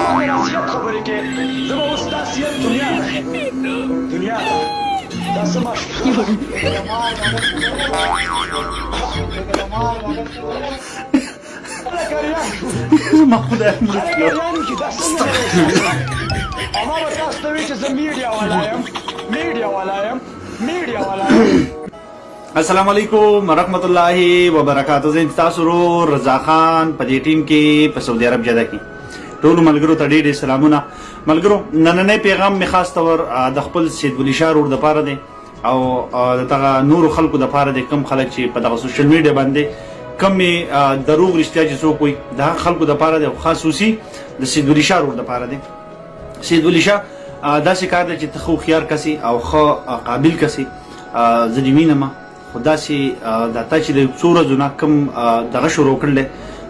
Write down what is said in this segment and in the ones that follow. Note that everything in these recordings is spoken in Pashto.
ما ته نصیحت خبرې کې، زه به اوس دا نصیحت دنیا ته ښیم، دنیا ته دا څه ماشوم. زما خدای مړ کړو. ما به تاسو ته وی چې زه میډیا والا یم، میډیا والا یم، میډیا والا یم. السلام علیکم ورحمت الله وبرکاته. زه تاسو ورور رضا خان په دې ټیم کې په سعودي عرب جده کې ټولو ملګرو ته ډېر ډېر سلامونه. ملګرو، نننی پیغام مې خاص طور د خپل سید ولي شاه ورور دپاره دی او د دغه نورو خلکو دپاره دی، کوم خلک چې په دغه سوشل میډیا باندې کومې دروغ رښتیا چې څوک وایي، د هغه خلکو دپاره دی او خصوصي د سید ولي شاه ورور دپاره دی. سید ولي شاه، داسې کار دی چې ته ښه هوښیار کس یې او ښه قابل کس یې، زه دې وینم، خو داسې دا تا چې د څو ورځو نه کوم دغه شروع کړل دی،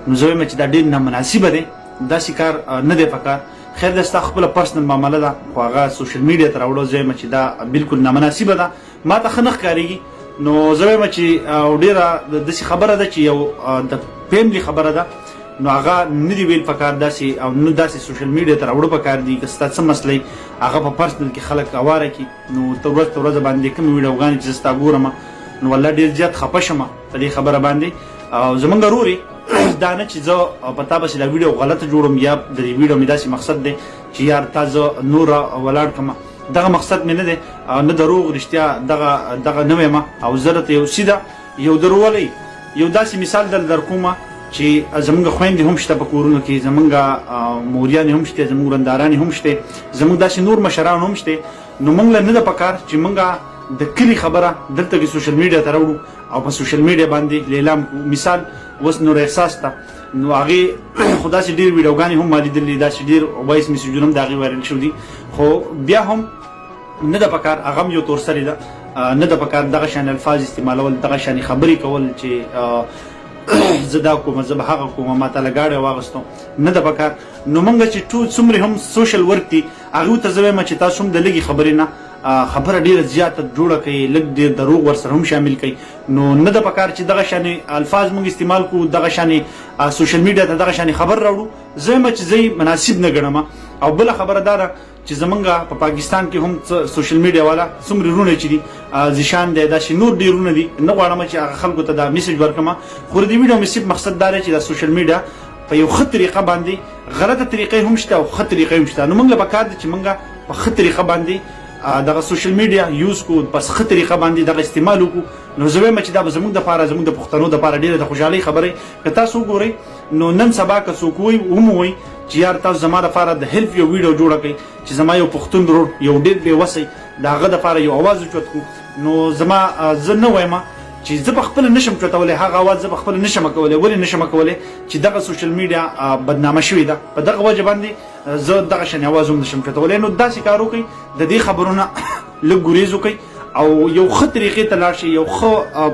نو زه وایم چې دا ډېر نامناسبه دی، داسې کار نه دی پکار. خیر دی، ستا خپله پرسنل معامله ده، خو هغه سوشل میډیا ته راوړل، زه وایم چې دا بالکل نامناسبه ده، ما ته ښه نه ښکارېږي. نو زه وایم چې ډېره داسې خبره ده چې یو د فیملی خبره ده، نو هغه نه دی ویل پکار داسې او نه داسې سوشل میډیا ته راوړو پکار دي. که ستا څه مسله هغه په پرسنل کې خلک اواره کړي. نو تر ورځ تر ورځ باندې کومې ویډیوګانې چې زه ستا ګورم، نو والله ډېر زیات خفه شم په دې خبره باندې. او زمونږ ورور، دا نه چې زه په تا پسې دا ویډیو غلطه جوړوم یا د دې ویډیو مې داسې مقصد دی چې یار تا زه نور ولاړ کړم، دغه مقصد مې نه دی، نه دروغ رښتیا دغه دغه نه وایم. او زه درته یو سیده یو درولې یو داسې مثال در کوم چې زمونږ خویندې هم شته په کورونو کې، زمونږ موریانې هم شته، زمونږ ورندارانې هم شته، زمونږ داسې نور مشران هم شته. نو مونږ له نه ده پکار چې مونږ د کلي خبره دلته کې سوشل میډیا ته راوړو او په سوشل میډیا باندې لیلام کو. مثال اوس نور احساس ته، نو هغې خو داسې ډېر ویډیوګانې هم ما لیدلې، داسې ډېر وایس میسجونه هم د هغې وایرل شوي دي، خو بیا هم نه ده پکار. هغه هم یو تورسرې ده، نه ده پکار دغه شان الفاظ استعمالول، دغه شان خبرې کول چې زه دا کوم، زه به هغه کوم، ما ته له ګاډی واغستو، نه ده پکار. نو مونږ چې ټول څومره هم سوشل ورک دي، هغوی ته زه وایم چې تاسو هم د لږې خبرې نه خبره ډیره زیاته جوړه کړئ، لږ ډیر دروغ ورسره هم شامل کړئ. نو نه ده پکار چې دغه شان الفاظ مونږ استعمال کو، دغه شان سوشل میډیا ته دغه شان خبر راوړو. زه وایم چې زه یې مناسب نه ګڼم. او بله خبره دا ده چې زمونږ په پاکستان کې هم سوشل میډیا والا څومره رونه چې دي، ذیشان دی، داسې نور ډېر رونه دي، نه غواړم چې هغه خلکو ته دا میسج ورکړم، خو د دې ویډیو مې صرف مقصد دا دی چې دا سوشل میډیا په یو ښه طریقه باندې، غلطه طریقې هم شته او ښه طریقې هم شته، نو موږ له پکار دي چې موږ په ښه طریقه باندې دغه سوشل میډیا یوز کو، په ښه طریقه باندې دغه استعمال وکړو. نو زه وایم چې دا به زموږ دپاره، زموږ د پښتنو دپاره ډېره د خوشحالۍ خبره. که تاسو وګورئ، نو نن سبا که څوک وایي هم وایي چې یار تاسو زما دپاره د هیلپ یو ویډیو جوړه کړئ چې زما یو پښتون ورور یو ډېر بې وسه د هغه دپاره یو اواز اوچت کړو، نو زما زه نه وایم چې زه په خپله نشم چتولی هغه اواز، زه په خپله نشم کولی. ولې نشم کولی؟ چې دغه سوشل میډیا بدنامه شوې ده، په دغه وجه باندې زه دغه شان اواز هم نشم چتولی. نو داسې کار وکړئ، د دې خبرو نه لږ ګریز وکړئ او یو ښه طریقې ته لاړ شئ، یو ښه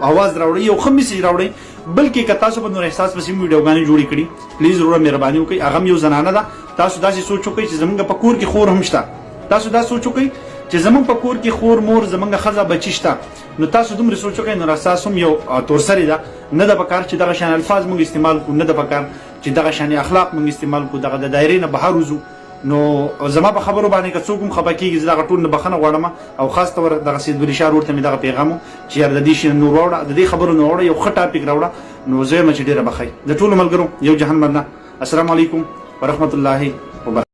اواز راوړئ، یو ښه میسج راوړئ. بلکې که تاسو په نور احساس پسې ویډیوګانې جوړې کړي، پلیز وروره مهرباني وکړئ، هغه هم یو زنانه ده. تاسو داسې سوچ وکړئ چې زمونږ په کور کې خور هم شته، تاسو دا سوچ وکړئ چې زمونږ په کور کې خور، مور، زمونږ ښځه، بچي شته، نو تاسو دومره سوچ وکړئ. نور احساس هم یو تورسرې ده، نه ده پکار چې دغه شان الفاظ موږ استعمال کړو، نه ده پکار چې دغه شان اخلاق موږ استعمال کړو، دغه د دایرې نه بهر وځو. نو زما په خبرو باندې که څوک هم خفه کېږي، زه دغه ټول نه بخښنه غواړم. او خاص طور دغه سید ولي شاه ورور ته مې دغه پیغام چې یار د دې شي نور واوړه، د دې خبرو نور واوړه، یو ښه ټاپک راوړه. نو زه وایم چې ډېره به ښه د ټولو ملګرو یو جهان مننه. السلام علیکم ورحمت الله وبرکاته.